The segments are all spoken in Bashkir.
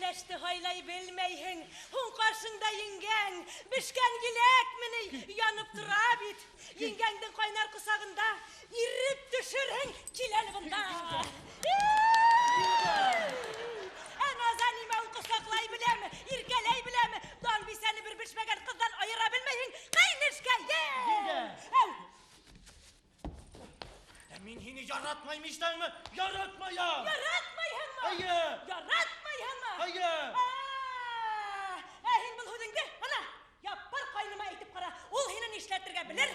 Кәләште һайлай белмәйһең. Һуң ҡаршыңда еңгәң, бешкән еләкме ни, янып тора бит. Еңгәңдең ҡайнар ҡосағында иреп төшөрһөң, кил әле бында. Ә Наза нимә ул ҡосаҡлай беләме, иркәләй беләме? Дан бисәне бер бешмәгән ҡыҙҙан айыра белмәйһең. Ҡәйнешкәйем! Еңгә! Әү! Ә мин һине яратмайым ишетәңме? Яратмайым! Яратмайһыңмы? Әйе! Яратмайһыңмы? Әйе! Ә һин был һүҙеңде, ана, Яппар ҡайныма әйтеп ҡара, ул һине нишләтергә белер.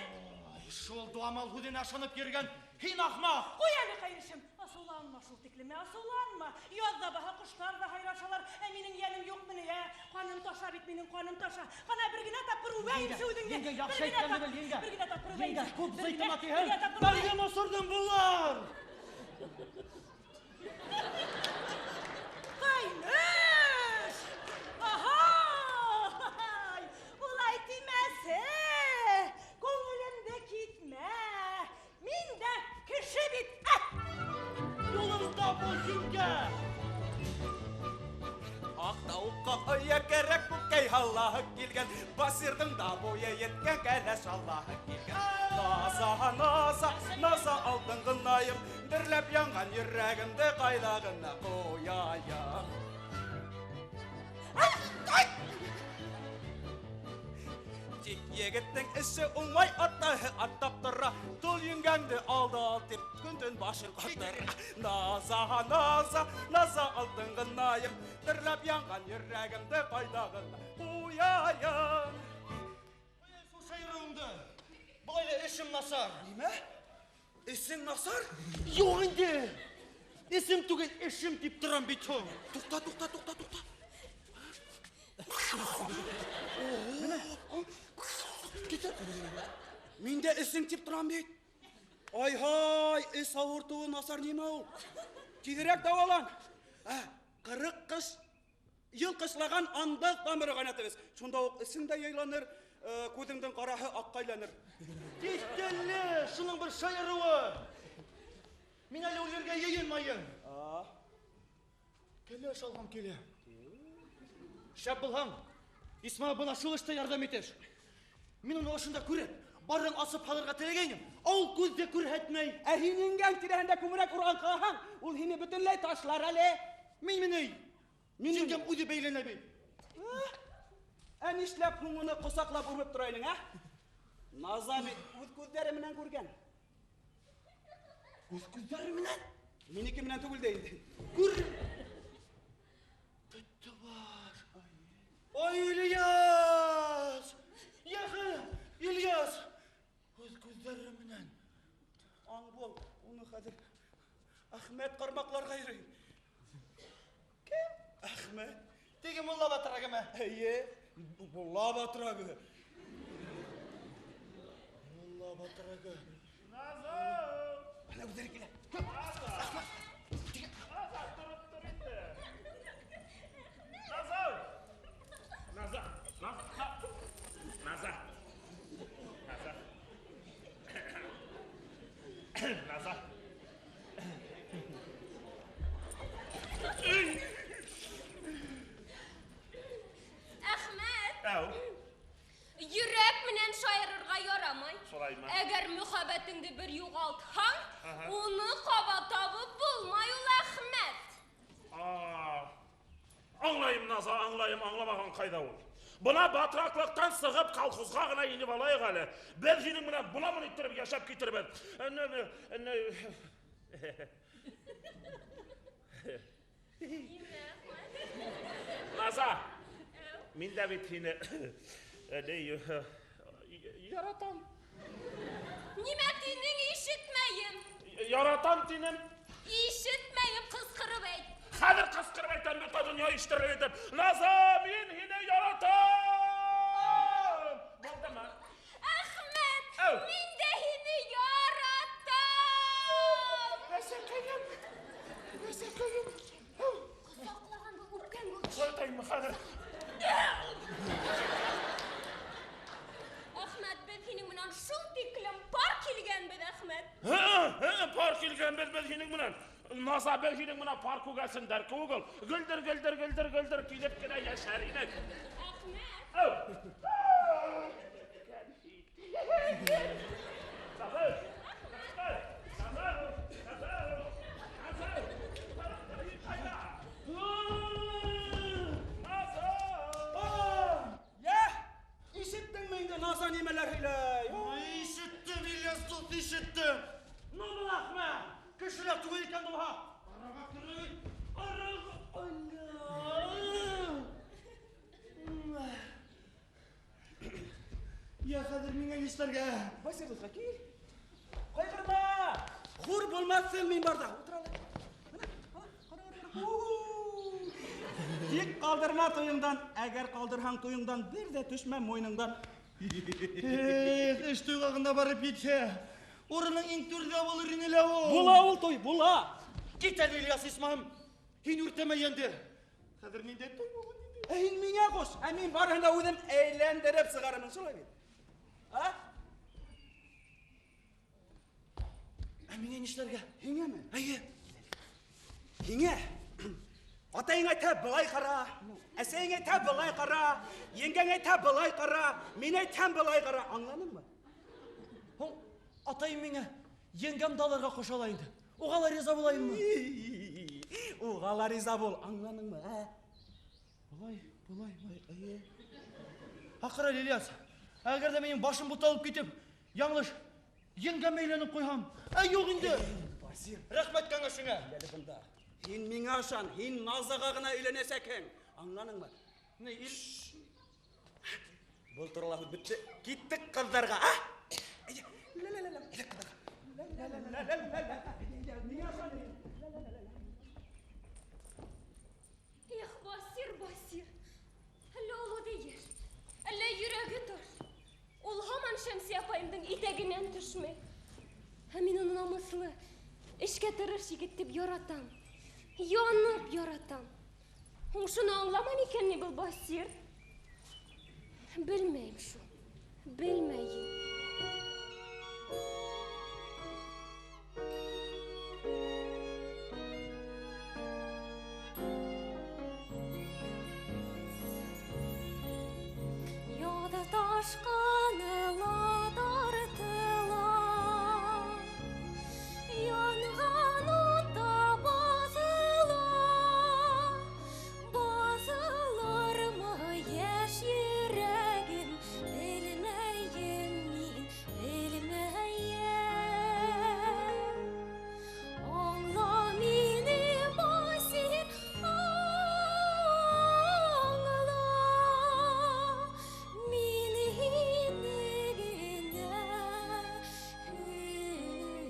Ай, шул дуамал һүҙенә ышанып йөрөгән һин ахмаҡ! Ҡуй әле, ҡәйнешем, асыуланма шул тиклем, асыуланма. Яҙ ҙа баһа, ҡоштар ҙа һайрашалар, ә минең йәнем юҡмы ни, ә? Ҡаным таша бит минең, ҡаным таша. Ҡана, бер генә тапҡыр үбәйемсе үҙеңде. Еңгә, яҡшы Бер генә әйткәнде бел, еңгә. Бер генә тапҡыр Еңгә, үбәйемсе. күп Бер генә- зыйтыма бер тиһәң, генә тапҡыр үбәйем. бәргән осорҙом булыр. Ҡәйнеш! Аһай! Улай тимәсе! Күңелемде китмә! Мин дә кеше бит! Ә! Юлыңда бул, еңгә! Аҡ тауыҡҡа оя кәрәк, күкәй һалаһы килгән. Басирҙың да буйы еткән, кәләш алаһы килгән. Наза, Наза, Наза алтын ғынайым, дөрләп янған йөрәгемде ҡайҙа ғына ҡуяйым. Ай! Тик егеттең эше уңмай, атаһы аттап тора. Тол еңгәңде алды ал тип, көн-төн башын ҡатыра. Наза, Наза, Наза алтын ғынайым, дөрләп янған йөрәгемде ҡайҙа ғына ҡуяйым. Ҡуй шул шаярыуыңды. Былай ҙа эшем насар. Нимә? Эшең насар? Юҡ инде. Эшем түгел, эшем тип торам бит һуң. Туҡта, туҡта, туҡта, туҡта. Китер. Мин дә эшең тип торам бит. Ай-һай, эш ауыртыуы насар нимә ул? Тиҙерәк дауалан. Ә, 40 ҡыш йыл ҡышлаған андыҡ тамыры ҡайнатығыҙ. Шунда уҡ эсең дә яйланыр, күҙеңдең ҡараһы аҡҡа әйләнер. Тиҫтәле, шуның бер шаярыуы. Мин әле үлергә йыйынмайым. Кәләш алғым килә. Шәп булһаң, Исмәғил бына шул эштә ярҙам итеш. Мин уны ошонда күреп, барын асып һалырға теләгәйнем. Ә ул күҙҙе күрһәтмәй. Ә һин еңгәң тирәһендә күберәк урған ҡалһаң, ул һине бөтөнләй ташлар әле. Мин мине. Минең Еңгәм үҙе бәйләнә бит. Ә нишләп һуң уны ҡосаҡлап үбеп тора инең, ә? Наза бит үҙ күҙҙәре менән күргән. Үҙ күҙҙәре менән? Минеке менән түгел дә инде. Күр. Бөттө баш. Ай, Ильяс! Яхы, Ильяс! Үҙ күҙҙәре менән. Аң бул, уны хәҙер Әхмәт ҡармаҡларға йөрөй. Кем? Әхмәт. Теге мулла батрагымы? Эйе, мулла батрагы. Мулла батрагы. Наза! Ана үҙҙәре килә. Наза! Тороп тор инде. Наза! Наза! Наза! Наза! Наза! Наза! Әхмәт! Әү. Йөрәк менән шаярырға ярамай. Шулаймы? Әгәр мөхәббәтеңде бер юғалтһаң, уны ҡабат табып булмай ул, Әхмәт. Аңлайым, Наза, аңлайым, аңламаған ҡайҙа ул. Бына батраҡлыҡтан сығып колхозға ғына инеп алайыҡ әле. Беҙ һинең менән бына-мын иттереп йәшәп китербеҙ. Наза, мин дә бит һине, яратам. Нимә тинең, ишетмәйем. Яратам тинем. Ишетмәйем, ҡысҡырып әйт. Хәҙер ҡысҡырып әйтәм, бөтә донъя ишетерлек итеп. Наза, мин һине яратам. Булдымы? Әхмәт, Әү. мин дә һине яратам. Әсәкәйем, әсәкәйем. Әү. Ҡосаҡлаған был, үпкән был. Ҡайтайым хәҙер. Әхмәт, беҙ һинең менән шул тиклем пар килгәнбеҙ, Әхмәт. Һы, һы, пар килгәнбеҙ беҙ һинең менән. Наза бер һинең менән пар күгәрсендәр кеүек ул. Гөлдер, гөлдер, гөлдер, гөлдер килеп кенә йәшәр инек. Әхмәт. Әү. Наза! Наза! Наза! Наза! Наза! Йә, ишеттеңме инде Наза нимәләр һөйләй? Ишеттем, Ильяс дуҫ, ишеттем. Ну, был Әхмәт, кешеләр түгел икән булһа. Араға кереп, араға, Алла. Я хәҙер миңә нишләргә? Басир дуҫҡа, кил. Ҡайғырма. Хур булмаҫһың мин барҙа. Ултыр әле. Бына, ҡара, ҡара, ҡара. Тик ҡалдырма туйыңдан, әгәр ҡалдырһаң туйыңдан, бер ҙә төшмә муйыныңдан. Эх, эш туйға ғына барып етһә, урының иң түрҙә булыр ине лә ул. Була ул туй, була. Кит әле, Ильяс Исмаһым. Һин үртәмә йәнде. Хәҙер ниндәй туй булыр инде? Ә һин миңә ҡуш, ә мин барыһын да үҙем әйләндереп сығарырмын, шулай бит? А? Ә миңә нишләргә? Һиңәме? Әйе. Һиңә. Атайың әйтә, былай ҡара, әсәйең әйтә, былай ҡара, еңгәң әйтә, былай ҡара, мин әйтәм, былай ҡара. Аңланыңмы? Һуң, атайым миңә еңгәмде алырға ҡуша ла инде. Уға ла риза булайыммы? Уға ла риза бул, аңланыңмы, ә? Былай, былай, былай, әйе. Аҡыр әле, Ильяс, әгәр ҙә минең башым буталып китеп, яңылыш еңгәмә әйләнеп ҡуйһам, ә юҡ инде. Басир. Рәхмәт кәңәшеңә. Әле бында. Һин миңә ышан, һин Назаға ғына өйләнәсәкһең. Аңланыңмы? Ни, ил... Был турала һүҙ бөттө. Киттек ҡыҙҙарға, а? Әйҙә, лә-лә-лә-лә, әйҙә ҡыҙҙарға. Лә-лә-лә-лә-лә-лә. Миңә ышан. Эх, Басир, Басир. Әллә ул үҙе йәш, әллә йөрәге таш. Ул һаман Шәмсиә апайымдың итәгенән төшмәй. Ә мин уны намыҫлы, эшкә тырыш егет тип яратам. Янып яратам. Һуң шуны аңламай микән ни был Басир? Белмәйем шул. Белмәйем. Яҙ ташҡыны ла тартыла, янған утта баҫыла, баҫылырмы йәш йөрәгем, белмәйем мин, белмәйем. Аңла мине, Басир, аңла, мин һине генә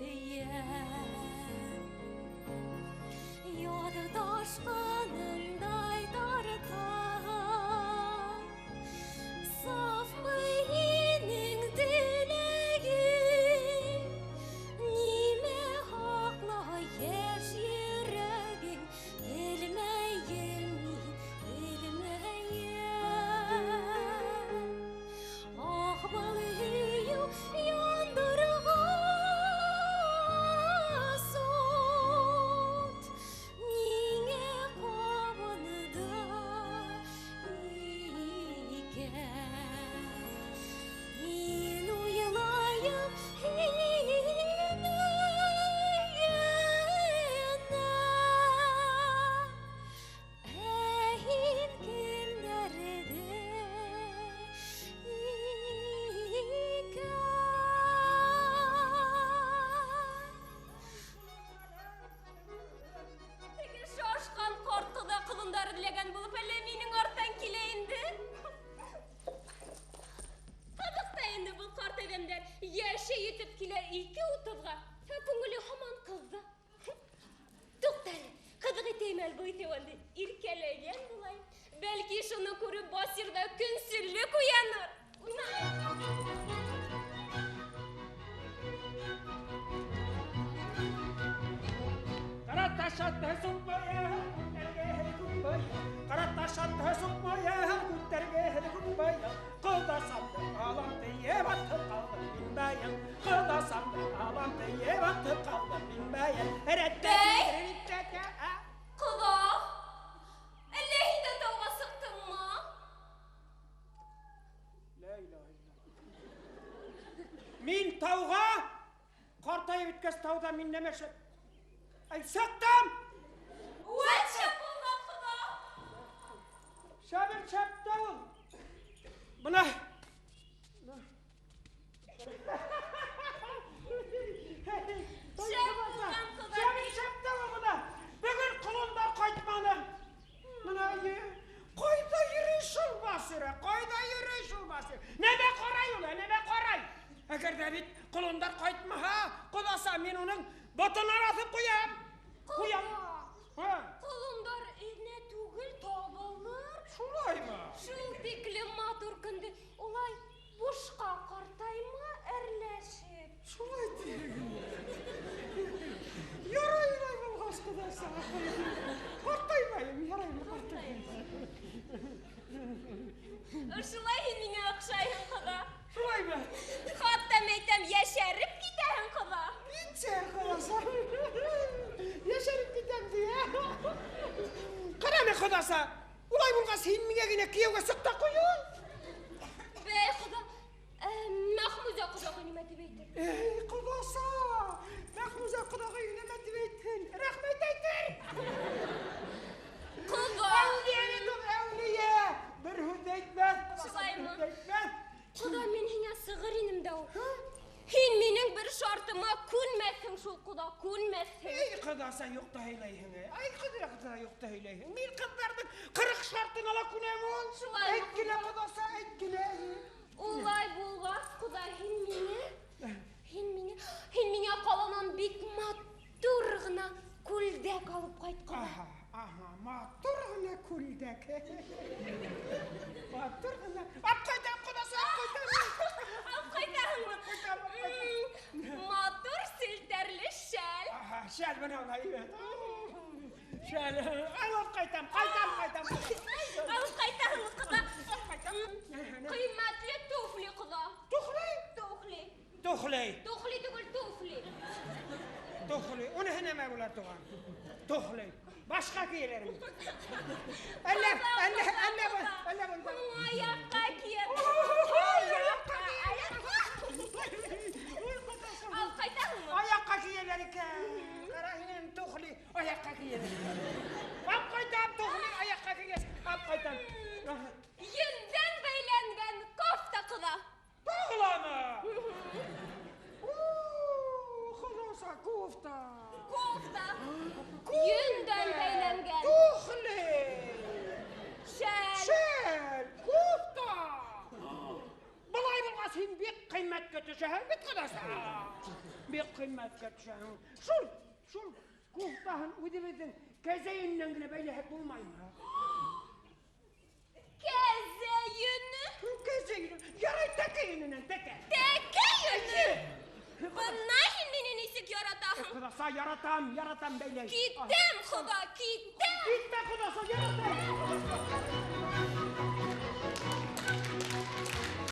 һөйәм. Яҙ ташҡынындай тарта, сафмы һинең теләгең? Нимә һаҡлай йәш йөрәгең? Белмәйем мин, белмәйем. Ах, был һөйөү яндырғас ут, ниңә ҡабынды икән? Мин уйлайым һине генә, ә һин кемдәрҙе икән? Теге шашҡан ҡарт ҡоҙа ҡолондары эҙләгән булып, әллә минең арттан килә инде? Ҡыҙыҡ та инде был ҡарт әҙәмдәр. Йәше етеп килә ике утыҙға, ә күңеле һаман ҡыҙҙа. Туҡта әле, ҡыҙыҡ итәйем әле был итеүәнде. Иркәләгән булайым. Бәлки шуны күреп Басирҙа көнсөллөк уяныр. Уйна. Ҡара таш атты суҡмая, күктәргә күкбая. Ҡара таш атты суҡмая, күктәргә күкбая. Ҡылда самды алам тейеп атып ҡалдым мин баян. Ҡылда самды алам тейеп атып ҡалдым мин баян. Рәттә Бәй! бөткәс тауҙа мин нәмә эшләп? Ай, сыҡтым! Үәт шәп булған, ҡоҙа! Шәбен шәп тә ул. Бына. Шәп булған, ҡоҙа. Шәбен шәп тә ул бына. Бөгөн ҡолондар ҡайтманы. Бына ҡайҙа йөрөй шул Басира? Ҡайҙа йөрөй шул Басира? Нәмә ҡарай ул, нәмә ҡарай? Әгәр ҙә бит ҡолондар ҡайтмаһа, ҡоҙаса, мин уның ботонан аҫып ҡуям. Ҡуям. Ҡолондар инә түгел, табылыр. Шулаймы? Шул тиклем матур көндө улай бушҡа ҡартайма әрләшеп. Шулай тиһең. Ярай улай булғас, ҡоҙаса. Ҡартаймайым, яраймы, ҡартаймайым. Шулай һин миңә оҡшайһың, ҡоҙа. Шулаймы? Хатта мәйтәм, йәшәреп китәһең, ҡоҙа. Нисә, ҡоҙаса? Йәшәреп китәм ти, ә? Ҡара әле, ҡоҙаса. Улай булғас, һин миңә генә кейәүгә сыҡ та ҡуй ул. Бәй, ҡоҙа, Мәхмүзә ҡоҙағый нимә тип әйтер? Эй, ҡоҙаса, Мәхмүзә ҡоҙағый нимә тип әйтһен? Рәхмәт әйтер. Ҡоҙа. Әүлиә бит ул, әүлиә. Бер һүҙ ҙә әйтмәҫ, ҡоҙаса, Шулаймы? бер һүҙ ҙә әйтмәҫ. Ҡоҙа, мин һиңә сығыр инем дә ул. Һин минең бер шартыма күнмәҫһең шул, ҡоҙа, күнмәҫһең. Эй, ҡоҙаса, юҡ та һөйләйһең, эй. Ай, ҡоҙа, юҡ та һөйләйһең. Мин ҡыҙҙарҙың 40 шартына ла күнәм ул. Шулаймы? Әйт кенә, ҡоҙаса, әйт кенә. Улай булғас, ҡоҙа, һин миңә ҡаланан бик матур ғына күлдәк алып ҡайт, ҡоҙа. Аһа, аһа, матур ғына күлдәк. Матур ғына. Алып ҡайтам, ҡоҙаса, алып ҡайтам. Алып ҡайтаһыңмы? Алып ҡайтам, алып ҡайтам. Матур селтәрле шәл. Аһа, шәл бына улай, әйбәт. Шәл, алып ҡайтам, ҡайтам, ҡайтам. Алып ҡайтаһыңмы, ҡоҙа? Алып ҡайтам. Ҡиммәтле туфли, ҡоҙа. Туфли? Туфли. Туфли. Туфли түгел, туфли. Туфли. Уныһы нәмә була, туған? Туфли. Башҡа кейәләрме? Әллә, әллә, әллә был, әллә был. Аяҡҡа кейә. Аяҡҡа кейә. Алып ҡайтаһыңмы? Аяҡҡа кейәләр икән. Ҡара һинең туфли аяҡҡа кейәләр. Алып ҡайтам, туфли аяҡҡа кейәс. Алып ҡайтам. Йөндән бәйләнгән кофта, ҡоҙа. Тағыламы? Ҡоҙаса, кофта. Кофта. Йөндән бәйләнгән. Туфли. Шәл. Шәл, кофта. Былай булғас, һин бик ҡиммәткә төшәһең бит, ҡоҙаса. Бик ҡиммәткә төшәһең. Шул кофтаһын үҙебеҙҙең кәзә йөнөнән генә бәйләһәк булмаймы? Кәзә йөнө? Кәзә йөнө. Ярай, тәкә йөнөнән, тәкә. Тәкә йөнө? Бына һин мине нисек яратаһың? Ҡоҙаса, яратам, яратам бәйләй. Китәм, ҡоҙа, китәм. Китмә, ҡоҙаса, яратам.